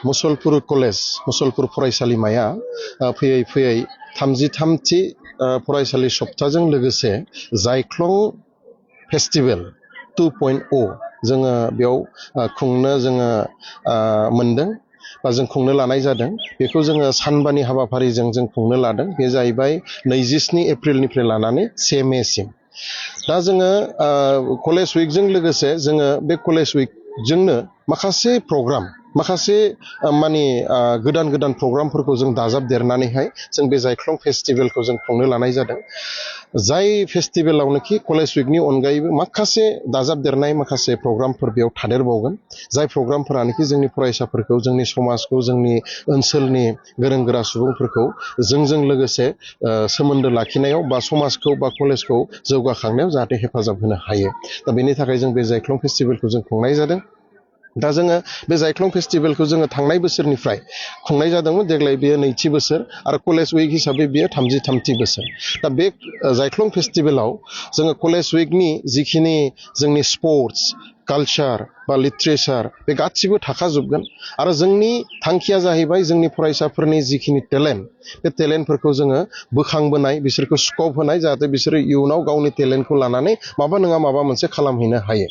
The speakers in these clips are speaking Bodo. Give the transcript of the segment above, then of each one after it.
मुसलपुर कलेज मुसलपुर फरायसालिमाया फैयै फैयै 33थि फरायसालि सप्ताजों लोगोसे जायख्लं फेस्टिभेल 2.0 जोङो बेयाव खुंनो जोङो मोनदों बा जों खुंनो लानाय जादों। बेखौ जोङो सानबानि हाबाफारिजों जों खुंनो लादों। बे जाहैबाय 27 एप्रिलनिफ्राय लानानै 1 मेसिम। दा जोङो कलेज उइकजों लोगोसे जोङो बे कलेज उइकजोंनो माखासे प्रग्राम माखासे माने गोदान गोदान प्रग्रामफोरखौ जों दाजाबदेरनानैहाय जों बे जायख्लं फेस्टिभेलखौ जों खुंनो लानाय जादों। जाय फेस्टिभेलावनोखि कलेज उइकनि अनगायैबो माखासे दाजाबदेरनाय माखासे प्रग्रामफोर बेयाव थादेरबावगोन। जाय प्रग्रामफोरानोखि जोंनि फरायसाफोरखौ जोंनि समाजखौ जोंनि ओनसोलनि गोरों गोरा सुबुंफोरखौ जोंजों लोगोसे सोमोन्दो लाखिनायाव बा समाजखौ बा कलेजखौ जौगाखांनायाव जाहाथे हेफाजाब होनो हायो। दा बेनि थाखाय जों बे जायख्लं फेस्टिभेलखौ जों खुंनाय जादों। दा जोङो बे जायख्लं फेस्टिभेलखौ जोङो थांनाय बोसोरनिफ्राय खुंनाय जादोंमोन। देग्लाय बेयो 2थि बोसोर आरो कलेज उइक हिसाबै बेयो 33थि बोसोर। दा बे जायख्लं फेस्टिभेलाव जोङो कलेज उइकनि जिखिनि जोंनि स्पर्ट्स कालचार बा लिटारेचार बे गासिबो थाखाजोबगोन आरो जोंनि थांखिया जाहैबाय जोंनि फरायसाफोरनि जिखिनि टेलेन्ट बे टेलेन्टफोरखौ जोङो बोखांबोनाय बिसोरखौ स्कप होनाय जाहाथे बिसोरो इयुनाव गावनि टेलेन्टखौ लानानै माबा नङा माबा मोनसे खालामहैनो हायो।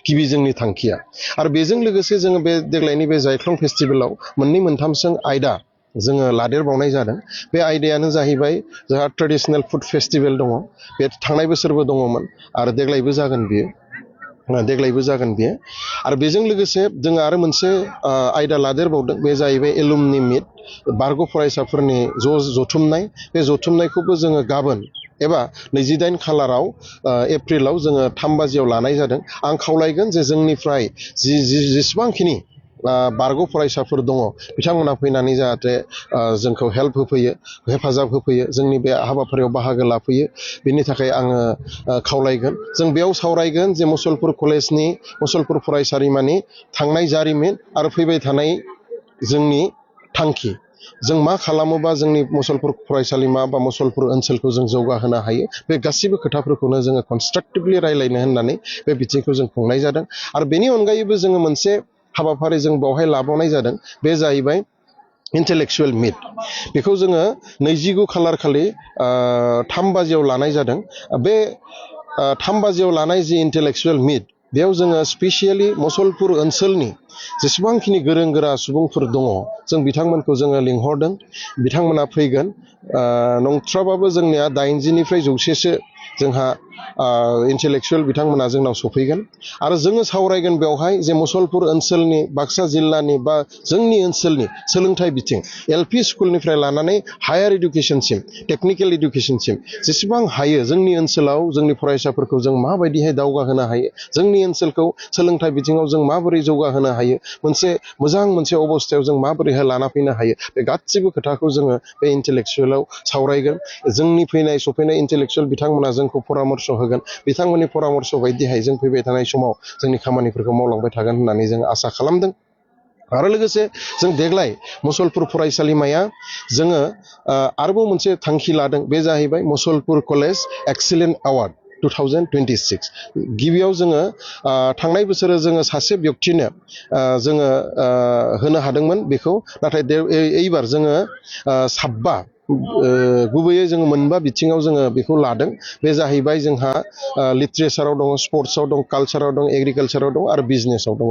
गिबि जोंनि थांखिया आरो बेजों लोगोसे जोङो बे देग्लायनि बे जायख्लं फेस्टिभेलाव मोननै मोनथामसो आयदा जोङो लादेरबावनाय जादों। बे आयदायानो जाहैबाय जोंहा ट्रेडिशनेल फुड फेस्टिभेल दङ। बे थांनाय बोसोरबो दङमोन आरो देग्लायबो जागोन बियो आरो बेजों लोगोसे जोङो आरो मोनसे आयदा लादेरबावदों। बे जाहैबाय एलुमनि मिट बारग' फरायसाफोरनि जथुमनाय। बे जथुमनायखौबो जोङो गाबोन एबा 28 खालाराव एप्रिलाव जोङो 3 बाजियाव लानाय जादों। आं खावलायगोन जे जोंनिफ्राय जेसेबांखिनि बारग' फरायसाफोर दङ बिथांमोना फैनानै जाहाथे जोंखौ हेफाजाब होफैयो जोंनि बे हाबाफारियाव बाहागो लाफैयो। बेनि थाखाय आङो खावलायगोन। जों बेयाव सावरायगोन जे मुसलपुर कलेजनि मुसलपुर फरायसालिमानि थांनाय जारिमिन आरो फैबाय थानाय जोंनि थांखि। जों मा खालामोबा जोंनि मुसलपुर फरायसालिमा बा मुसलपुर ओनसोलखौ जों जौगाहोनो हायो। बे गासिबो खोथाफोरखौनो जोङो कनस्ट्राक्टिभलि रायलायनो होननानै बे बिथिंखौ जों खुंनाय जादों। आरो बेनि अनगायैबो जोङो मोनसे हाबाफारि जों बावहाय लाबावनाय जादों। बे जाहैबाय इन्टेलेक्सुवेल मिट। बेखौ जोङो 29 खालार खालि 3 बाजियाव लानाय जादों। बे 3 बाजियाव लानाय जि इन्टेलेक्सुवेल मिट बेयाव जोङो स्पेसियेलि मुसलपुर ओनसोलनि जेसेबांखिनि गोरों गोरा सुबुंफोर दङ जों बिथांमोनखौ जोङो लिंहरदों। बिथांमोना फैगोन। नंथ्राबाबो जोंनिया 80निफ्राय 100सो जोंहा इन्टेलेक्सुवेल बिथांमोना जोंनाव सफैगोन आरो जोङो सावरायगोन बेवहाय जे मुसलपुर ओनसोलनि बाक्सा जिल्लानि बा जोंनि ओनसोलनि सोलोंथाइ बिथिं एलपि स्कुलनिफ्राय लानानै हायार इडुकेसनसिम टेक्निकेल इडुकेसनसिम जेसेबां हायो जोंनि ओनसोलाव जोंनि फरायसाफोरखौ जों माबायदिहाय दावगाहोनो हायो, जोंनि ओनसोलखौ सोलोंथाइ बिथिङाव जों माबोरै जौगाहोनो हायो, मोनसे अबस्थायाव जों माबोरैहाय लाना फैनो हायो, बे गासिबो खोथाखौ जोङो बे इन्टेलेक्सुवेलाव सावरायगोन। जोंनि सफैनाय इन्टेलेक्सुवेल बिथांमोना जोंखौ परामर्श होगोन। बिथांमोननि परामर्श बायदिहाय जों फैबाय थानाय समाव जोंनि खामानिफोरखौ मावलांबाय थागोन होननानै जों आसा खालामदों। आरो लोगोसे जों देग्लाय मुसलपुर फरायसालिमाया जोङो आरोबाव मोनसे थांखि लादों। बे जाहैबाय मुसलपुर कलेज एक्सिलेन्ट एवार्ड 2026। गिबियाव जोङो थांनाय बोसोराव जोङो सासे व्यक्तिनो जोङो होनो हादोंमोन बेखौ। नाथाय एइबार जोङो 7 गुबैयै जोङो 9 बिथिङाव जोङो बेखौ लादों। बे जाहैबाय जोंहा लिटारेचाराव दङ, स्पर्ट्सआव दं, कालचाराव दं, एग्रिकालचाराव दं आरो बिजनेसाव दङ।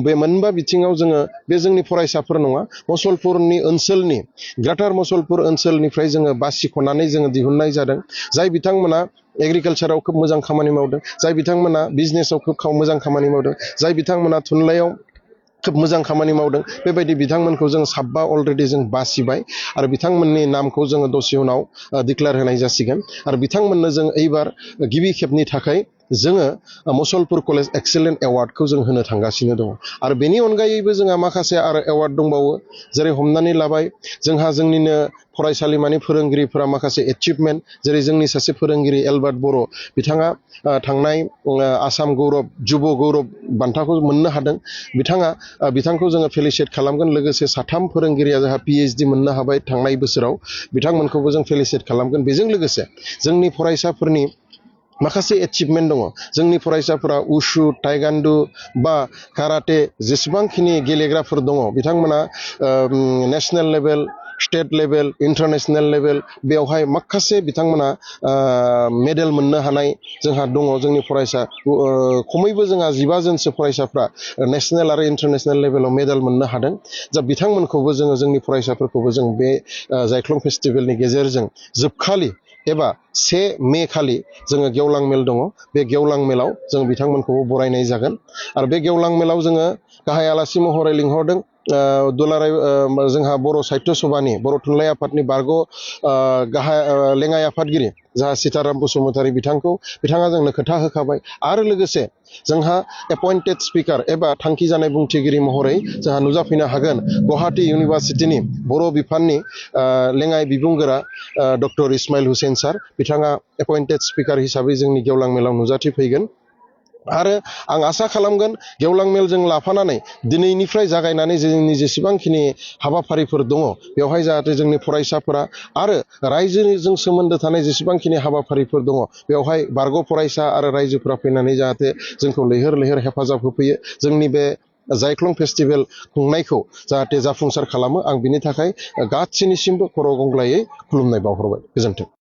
बे 9 बिथिङाव जोङो बे जोंनि फरायसाफोर नङा, मुसलपुरनि ओनसोलनि ग्रेटार मुसलपुर ओनसोलनिफ्राय जोङो बासिख'नानै जोङो दिहुननाय जादों। जाय बिथांमोना एग्रिकालचाराव खोब मोजां खामानि मावदों, जाय बिथांमोना बिजनेसाव खोब मोजां खामानि मावदों, जाय बिथांमोना थुनलाइयाव खोब मोजां खामानि मावदों, बेबायदि बिथांमोनखौ जों 7 अलरेडि जों बासिबाय आरो बिथांमोननि नामखौ जोङो दसे उनाव डिक्लेयार होनाय जासिगोन। आरो बिथांमोननो जों एइबार गिबि खेबनि थाखाय जोङो मुसलपुर कलेज एक्सिलेन्ट एवार्डखौ जों होनो थांगासिनो दङ। आरो बेनि अनगायैबो जोंहा माखासे आरो एवार्ड दंबावो। जेरै हमनानै लाबाय जोंहा जोंनिनो फरायसालिमानि फोरोंगिरिफोरा माखासे एचिभमेन्ट, जेरै जोंनि सासे फोरोंगिरि एलबार्ट बर' बिथाङा थांनाय आसाम गौरब जुब गौरब बान्थाखौ मोननो हादों। बिथांखौ जोङो फेलिसियेट खालामगोन। लोगोसे 3 फोरोंगिरिया जोंहा PhD मोननो हाबाय थांनाय बोसोराव, बिथांमोनखौबो जों फेलिसियेट खालामगोन। बेजों लोगोसे जोंनि फरायसाफोरनि माखासे एचिभमेन्ट दङ जोंनि फरायसाफोरा उशु टाइगान्डु बा काराटे जेसेबांखिनि गेलेग्राफोर दङ बिथांमोना national level state level international level बेवहाय माखासे बिथांमोना मेडेल मोननो हानाय जोंहा दङ जोंनि फरायसा खमैबो जोंहा 15 जनसो फरायसाफ्रा नेशनेल आरो इन्टारनेशनेल लेभेलाव मेडेल मोननो हादों जा बिथांमोनखौबो जोंनि फरायसाफोरखौबो जों बे जायख्लं फेस्टिभेलनि गेजेरजों जोबखालि एबा 1 मे खालि जोङो गेवलां मेल दङ बे गेवलां मेलाव जों बिथांमोनखौबो बरायनाय जागोन आरो बे गेवलां मेलाव जोङो गाहाय आलासि महरै लिंहरदों दुलाराय जोंहा बर' साहित्य सभानि बर' थुनलाइ आफादनि बारग' गाहाय लेङाइ आफादगिरि जाहा सीताराम बसुमतारी बिथाङा जोंनो खोथा होखाबाय आरो लोगोसे जोंहा एपइन्टेड स्पिकार एबा थांखि जानाय बुंथिगिरि महरै जोंहा नुजाफैनो हागोन गुवाहाटी इउनिभार्सिटिनि बर' बिफाननि लेङाइ बिबुंगोरा डक्टर इस्माइल हुसैन सार बिथाङा एपइन्टेड स्पिकार हिसाबै जोंनि गेवलां मेलाव नुजाथिफैगोन आरो आं आसा खालामगोन गेवलां मेलजों लाफानानै दिनैनिफ्राय जागायनानै जोंनि जेसेबांखिनि हाबाफारिफोर दङ बेवहाय जाहाथे जोंनि फरायसाफोरा आरो रायजोजों सोमोन्दो थानाय जेसेबांखिनि हाबाफारिफोर दङ बेवहाय बारग' फरायसा आरो रायजोफोरा फैनानै जाहाथे जोंखौ लैहोर लैहोर हेफाजाब होफैयो जोंनि बे जायख्लं फेस्टिभेल खुंनायखौ जाहाथे जाफुंसार खालामो आं बिनि थाखाय गासैनिसिमबो खर' गंग्लायै खुलुमनाय बावहरबाय गोजोन्थों